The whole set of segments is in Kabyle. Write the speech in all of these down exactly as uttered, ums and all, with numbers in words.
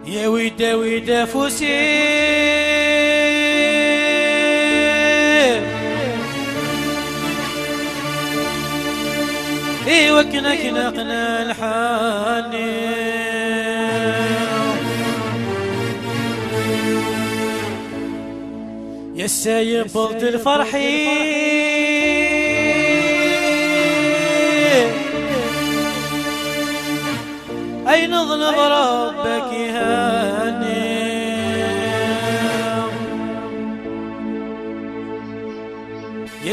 Yawi-d, awi-d afus-im, i wakken ad k-naqen lḥal-nni. Ass-a yewweḍ-d lferḥ-iw, ay neḍleb Rebbi ad k-ihenni.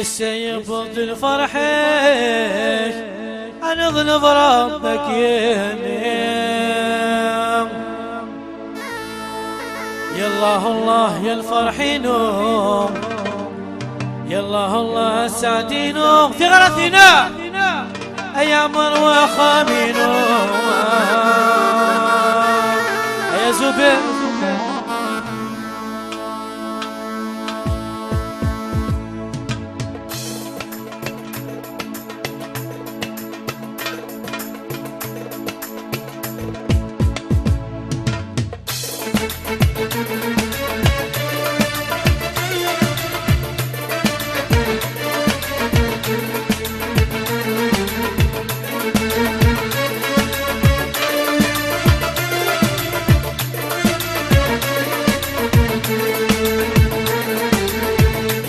Ass-a yewweḍ-d lferḥ-ik, ad neḍleb Rebbi ad k-ihenni. Ya Allah, Allah, ya lferḥ-inu. Ya Allah, Allah, a sseɛd-inu. Tiɣratin-a, ay ɛmer uxxam-inu. Ay azubir.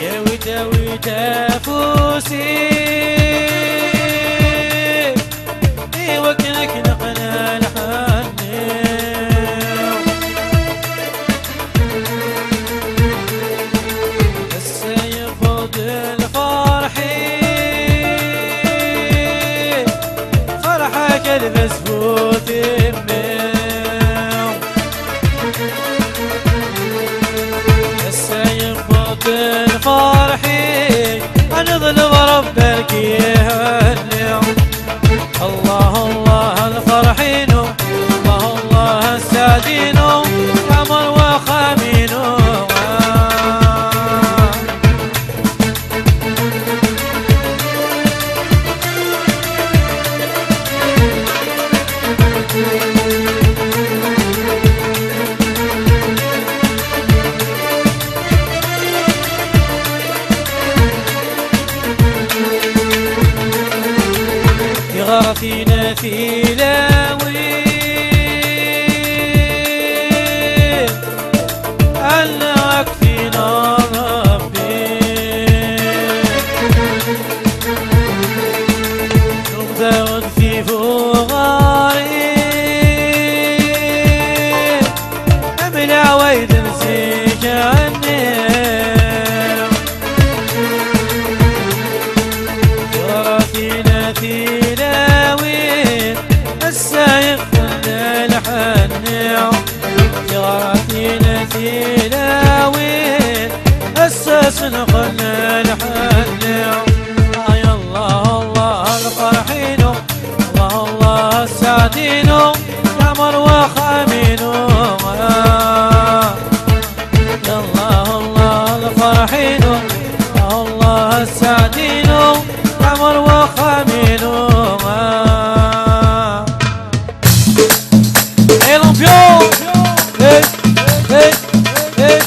Yawi-d, awi-d afus-im, i wakken ad k-naqen lḥal-nni. Ass-a yewweḍ-d lferḥ-iw, ferḥeɣ ad lbes bu timmi. Ass-a yewweḍ-d lferḥ-iw, ad neḍleb Rebbi ad k-ihenni. Allah, Allah, a lferḥ-inu. Allah, Allah, a sseɛd-inu. Ɛmer uxxam-inu. Tiɣratin a tilawin, ala akk tin a Rebbi. Nuɣ daɣen tibuɣarin, am lɛawayed n zik ɛenni. Tiɣratin a tilawin, ass-a yexdem lḥenni. Tiɣratin a tilawin, ass-a senxen lḥenni. Ay Allah, Allah, a lferḥ-inu. Allah, Allah, a sseɛd-inu. Ɛmer uxxam-inu. Ah. Ya Allah, Allah, a lferḥ-inu. Allah, a sseɛd-inu. Ɛmer uxxam-inu. Ah. Et l'ambiance. Hey, hey, hey.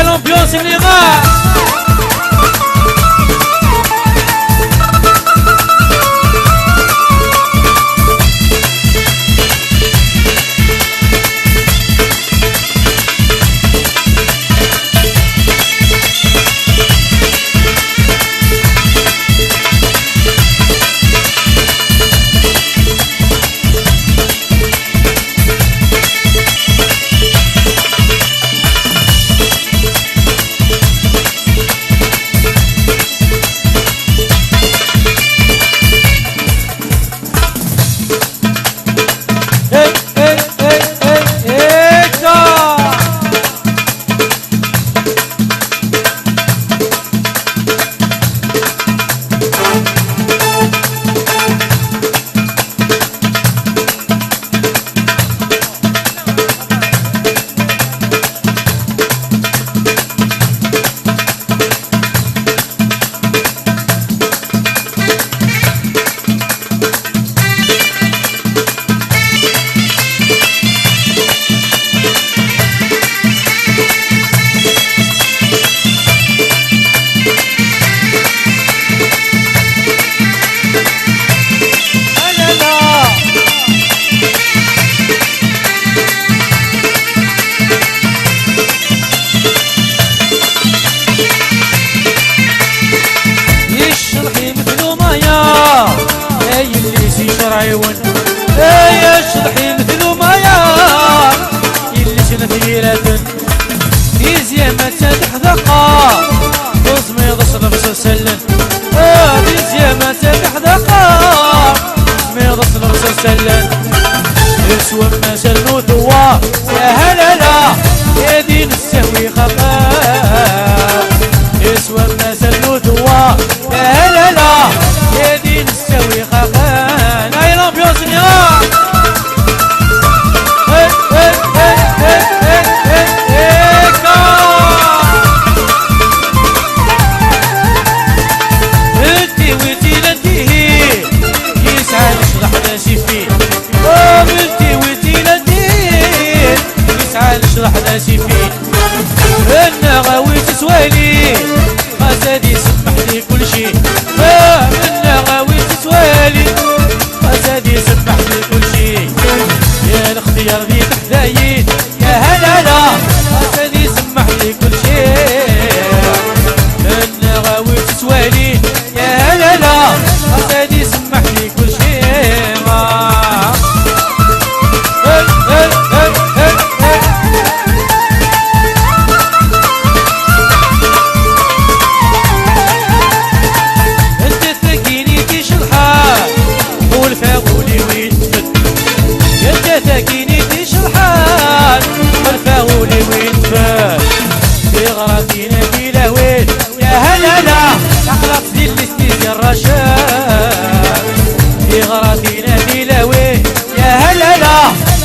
L'ambiance اللي غا. Yecḍeḥ imeklu maya, ay yelli-s icerɛiwen. Ay yecḍeḥ imeklu maya, yelli-s n tyiraten. Tizya ma d tadeḥdaqa, tuẓmiḍ s lebṣel sellen. Ah, tizya ma d tadeḥdaqa, tuẓmiḍ s lebṣel sellen. Iswa masal n utuwa, ya halala, ya din nessawi xaqan. Iswa masal n utuwa, ya halala, ya din nessawi xaqan. Ay l'ambiance, ya. Hey, hey, hey, hey, hey, hey, hey, go. Nti wi tt-ilan tihin, yesɛa lecḍeḥ d asifin. Oh, nti wi tt-ilan tihin, yesɛa lecḍeḥ d asifin. Nnaɣ a wi tettwali, xas ad isemmeḥ di kulci. Ah, nnaɣ a wi tettwali, xas ad isemmeḥ di kulci. Ya lextyar di teḥdayin, ya halala, xas ad isemmeḥ di kulci. Nnaɣ a wi tettwali, ya halala, xas ad isemmeḥ di kulci. Ah. Hey, hey, hey, hey, hey. Anta tagini ticelḥan, ḥulfaɣ ul-iw itfel. Anta tagini ticelḥan, ḥulfaɣ ul-iw itfel. Tiɣratin-agi lahwin, ya halala, aql-aɣ di llisti di rracad. Tiɣratin-agi lahwin, ya halala,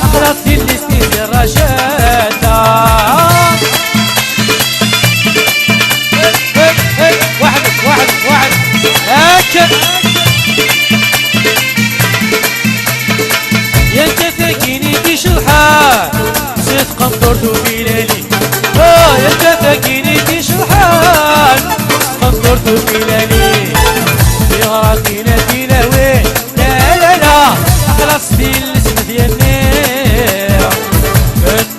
aql-aɣ di llisti di rracad. Hey, hey, hey, وحدك، وحدك، وحدك. هاك. يا انت ثاكيني كي شلحال، سيت قنطرت وبلالي. اه، يا انت ثاكيني كي شلحال، قنطرت وبلالي. في غراتي نادي لوين؟ لا، لا، لا، خلاص دي الاسم ديالنا.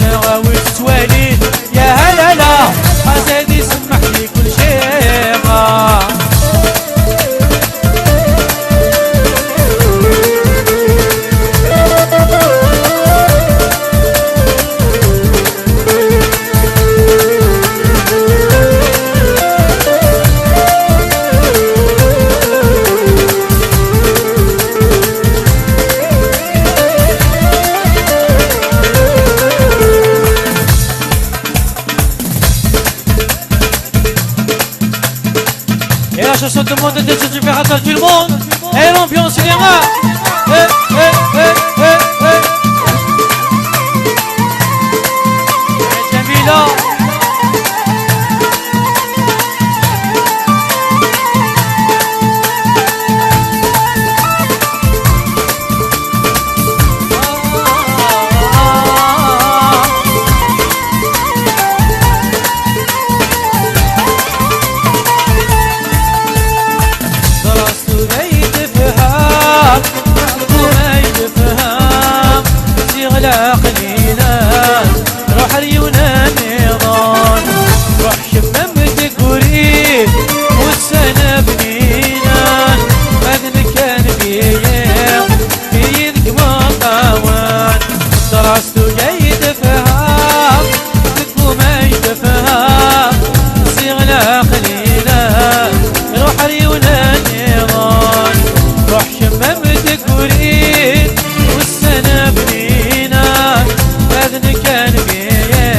النغاوي تتوالي، يا هلا، لا، أزادي سمح لي كل شيء. Et la chanson de monde de Dieu, tout le monde. Et l'ambiance, il est là. Eh, eh, eh, eh, eh. Jamila. Ruḥ ar yiwen nniḍen, ruḥ kemmem deg urid, ussan bninan, ma d nekk ad nbiyi, iyi deg meṭṭawen. Tras tugay tefha, teggumay tefha, ziɣ laqlila. Ruḥ ar yiwen nniḍen, ruḥ kemmem deg urid, ussan bninan, ma d nekk ad nbiyi,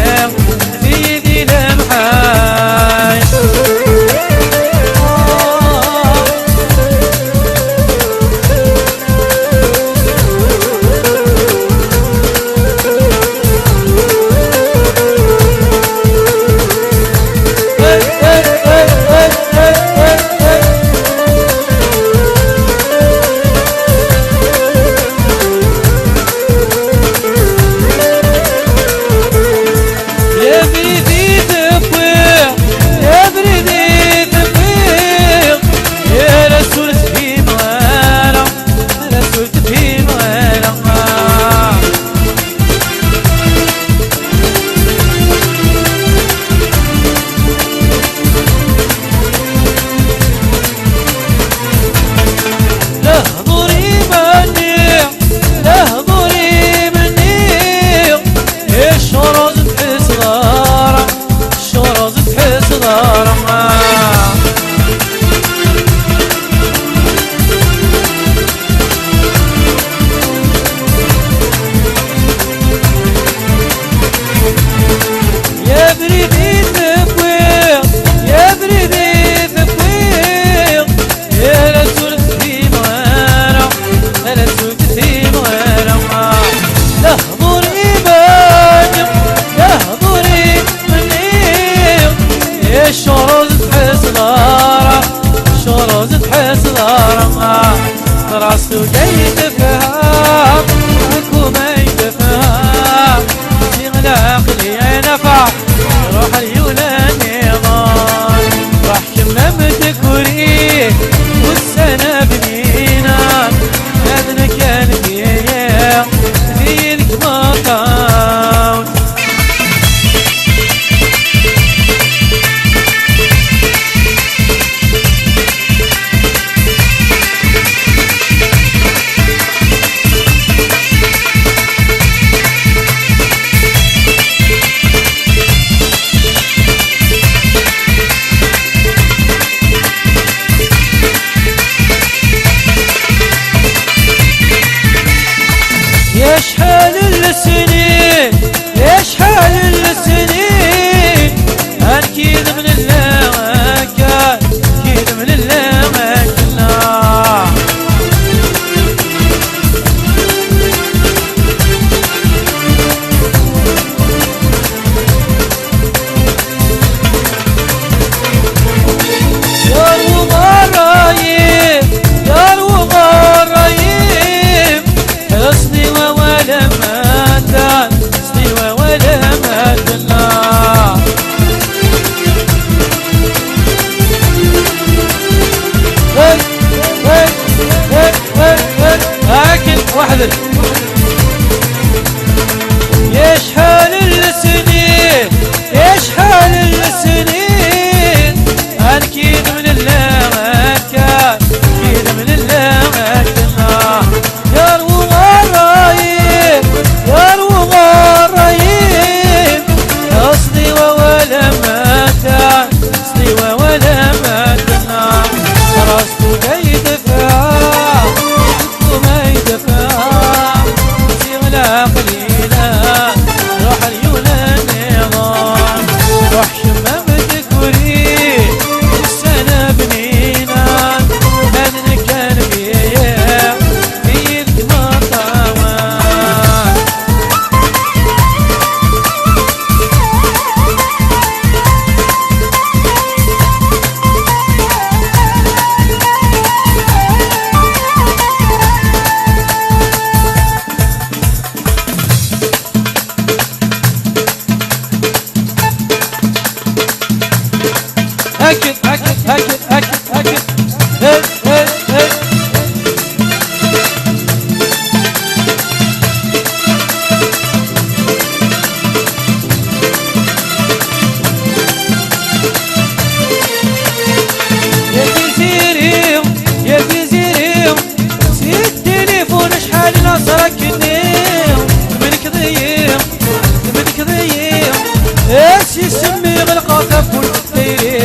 Isem-iw ɣelqeɣ tawwurt n tayri.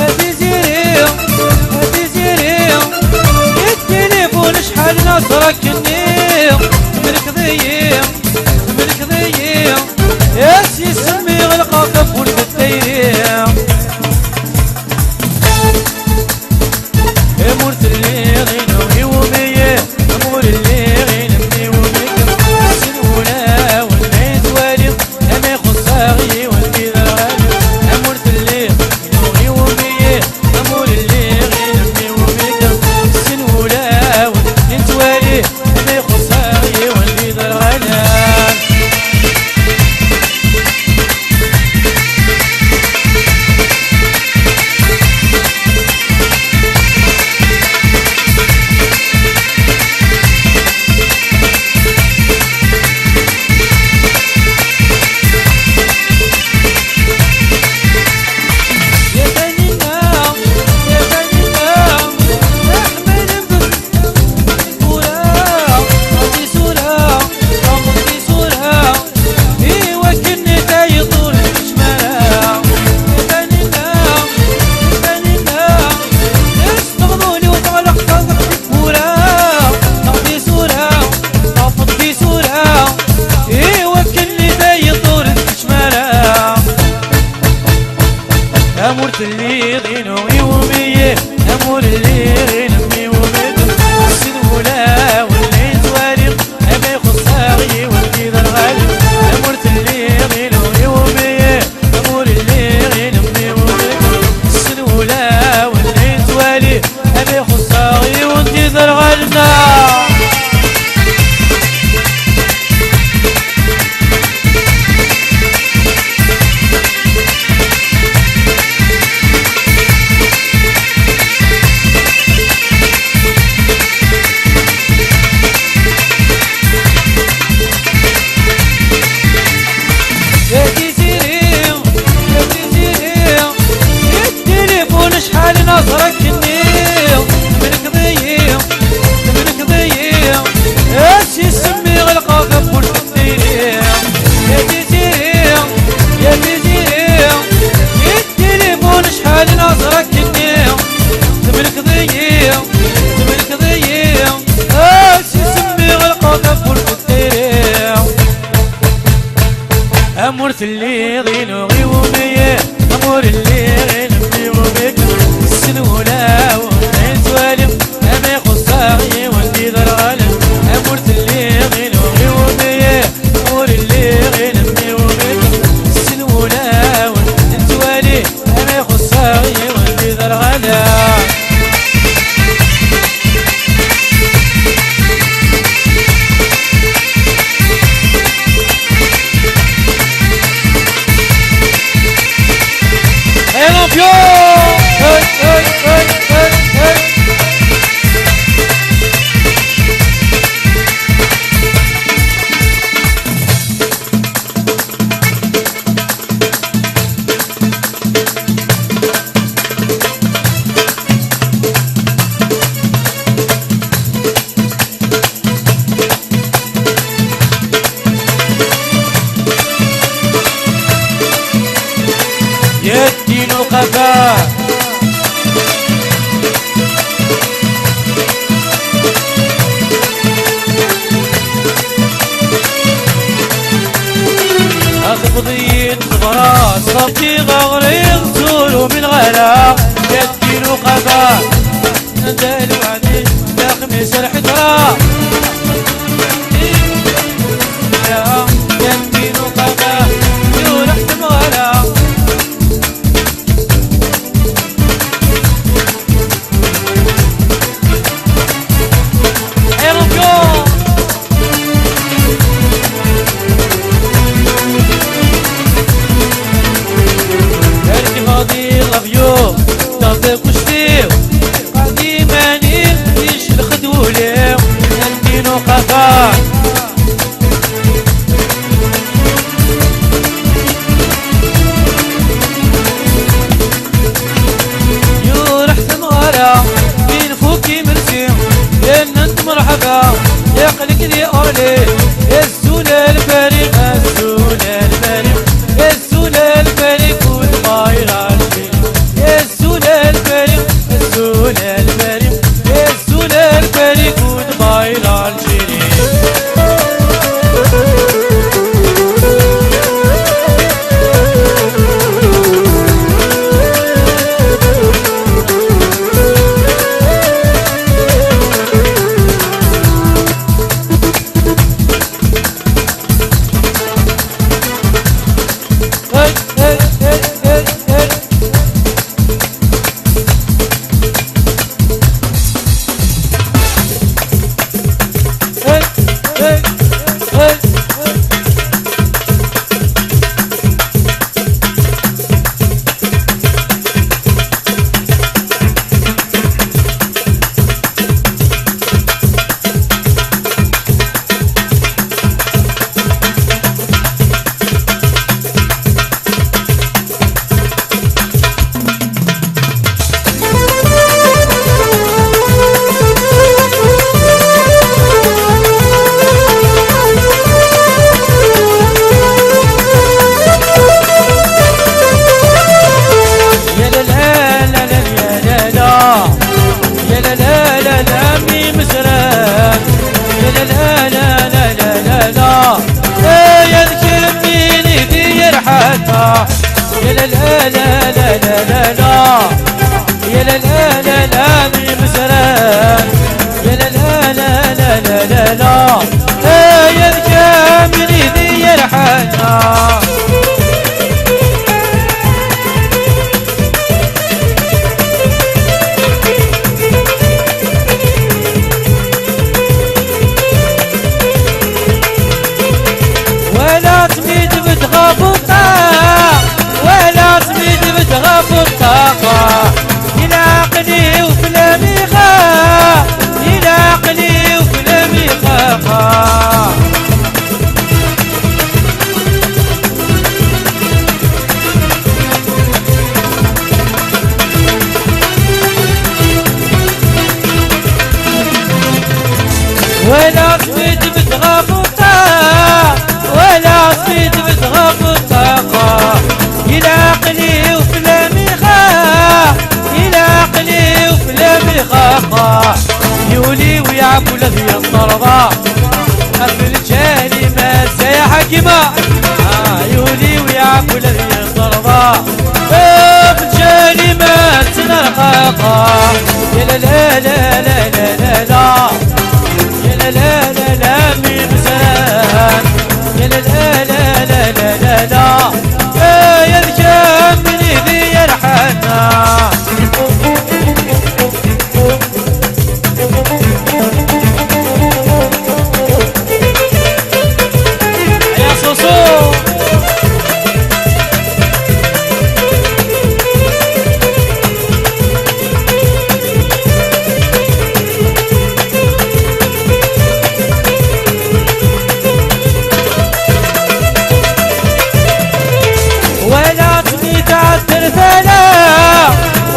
A Tiziri, a Tiziri, i tilifun acḥal neẓra-k-nni. Tmelkeḍ-iyi, tmelkeḍ-iyi, a s isem-iw ɣelqeɣ tawwurt n tayri. Am ur telliḍ inu iwumi-yi, am ur lliɣ inem iwumi-kem. Sin wulawen ay nettwali, ama ixuṣṣ-aɣ yiwen d iderɣalen. Am ur telliḍ inu iwumi-yi, am ur lliɣ inem iwumi-kem. Sin wulawen ay nettwali, ama ixuṣṣ-aɣ yiwen d iderɣalen. Tura, ɣer tisura, ɣer tisura, i wakken i tayeḍ ur tkeččem ara. Taninna, Taninna, testeɣḍ ul-iw teɣleq tayeḍ tiwwura. Ɣer tisura, ɣer tisura, i wakken i tayeḍ ur tkeččem ara. Am ur telliḍ inu iwumi-yi, am ur lliɣ inem iwumi-kem. Sin wulawen ay nettwali, ama ixuṣṣ-aɣ yiwen d iderɣalen. Am ur telliḍ inu iwumi-yi, am ur lliɣ inem iwumi-kem. Sin wulawen ay nettwali, ama ixuṣṣ-aɣ yiwen d iderɣalen. Ya Tiziri, ya Tiziri, i tilifun acḥal neẓra-k-nni. Tmelkeḍ-iyi, tmelkeḍ-iyi, a s isem-iw ɣelqeɣ tawwurt n tayri. Ya Tiziri, ya Tiziri, i tilifun acḥal neẓra-k-nni. Tmelkeḍ-iyi, tmelkeḍ-iyi, a s isem-iw ɣelqeɣ tawwurt n tayri. Am ur telliḍ inu iwumi-yi, am ur lliɣ inem iwumi-kem. Sin wulawen ay nettwali, ama ixuṣṣ-aɣ yiwen d iderɣalen. Am ur telliḍ inu iwumi-yi, am ur lliɣ inem iwumi-kem. Sin wulawen ay nettwali, ama ixuṣṣ-aɣ yiwen d iderɣalen. Hey, l'ambiance! Hey, hey, hey, hey, hey. Ya ddin uqafa. Ad tebḍ-iyi-d tebra, ṣṣabti ɣer-i, tturu min ɣala, ya ddin uqafa. Anda lweɛd-ik, d axmis ar ḥeḍra. Ya, ya ddin uqafa, ur ḥettmeɣ ara. Hey, l'ambiance! Erkbeɣ di l'avion, ṭṭerḍeq uctiw, qad iman-iw yeclex-d wul-iw, ddin La la la la la, ya la la la la, mi mezran. Ya la la la la la la la, ay ad kamel idi yerḥan. Wala tmidbet ɣef ṭṭaqa, wala tmidbet ɣef ṭṭaqa. Ilaqli uflam ixa, ilaqli uflam ixaqa. Wala tmidbet ɣef ṭṭaqa, wala tmidbet ɣef ṭṭaqa. Ilaqli uflam ixa, ilaqli uflam ixaqa. Yuli wiɛbula di ṭṭerḍa, ɣef lǧal-im azza ya ḥakima. Ah, yuli wiɛbula di ṭṭerḍa, ɣef lǧal-im ad ttnerqaqa. Ya la la la la la la la. Ya la la la la, mi mezran. Ya la la la la la la la. Ay ad kamel idi yerḥan. Ya Soso. Wala tmidbet ɣef ṭṭaqa,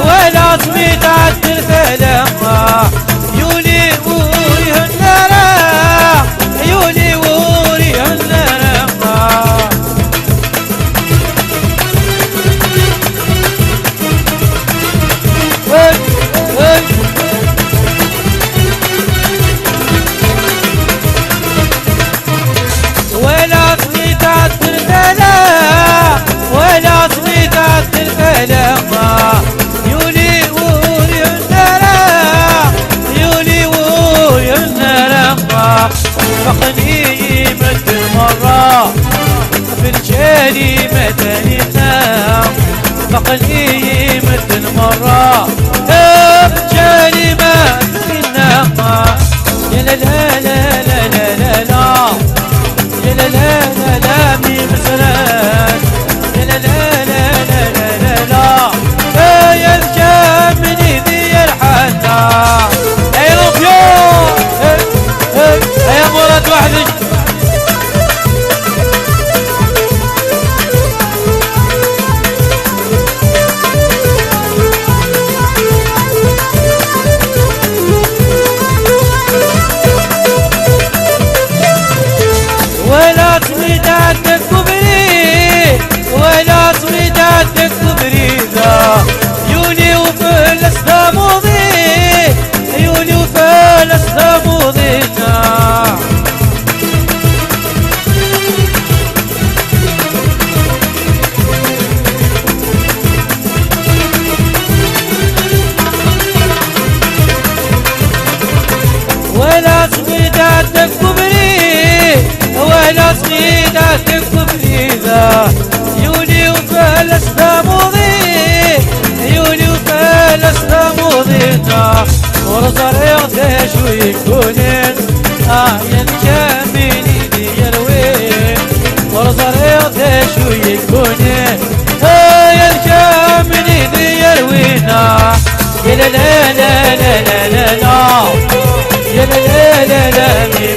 wala tmidbet ɣef ṭṭaqa. Yuli ur ihenna ara, yuli ur ihenna ara. Hey, hey. Wala tmidbet ɣef ṭṭaqa, wala tmidbet ɣef ṭṭaqa. Yuli ur ihenna ara, yuli ur ihenna ara. Faqen-iyi medden merra, ɣef lǧal-im ad d-iniɣ. Faqen-iyi medden merra, ɣef lǧal-im ad d-iniɣ. Ya la la la la la la la. Ya la la la la, mi mezran. Ya la la la la la la la. Ay ad kamel idi yerḥan. Ay Rubio. Ay, ay, ay Murat weḥd-k. Wala tmidbet ɣef ṭṭaqa, wala tmidbet ɣef ṭṭaqa. Yuli ufella s tamuḍi, yuli ufella s tamuḍi. Wala tmidbet ɣef ṭṭaqa, wala tmidbet ɣef ṭṭaqa. Yuli ufella s tamuḍi, yuli ufella s tamuḍi. Ur ẓriɣ d acu yeggunin, ayen kamel idi yerwin. Ur ẓriɣ d acu yeggunin, ayen kamel idi yerwin. Ya la la la la la la la. Ya la la la la, mi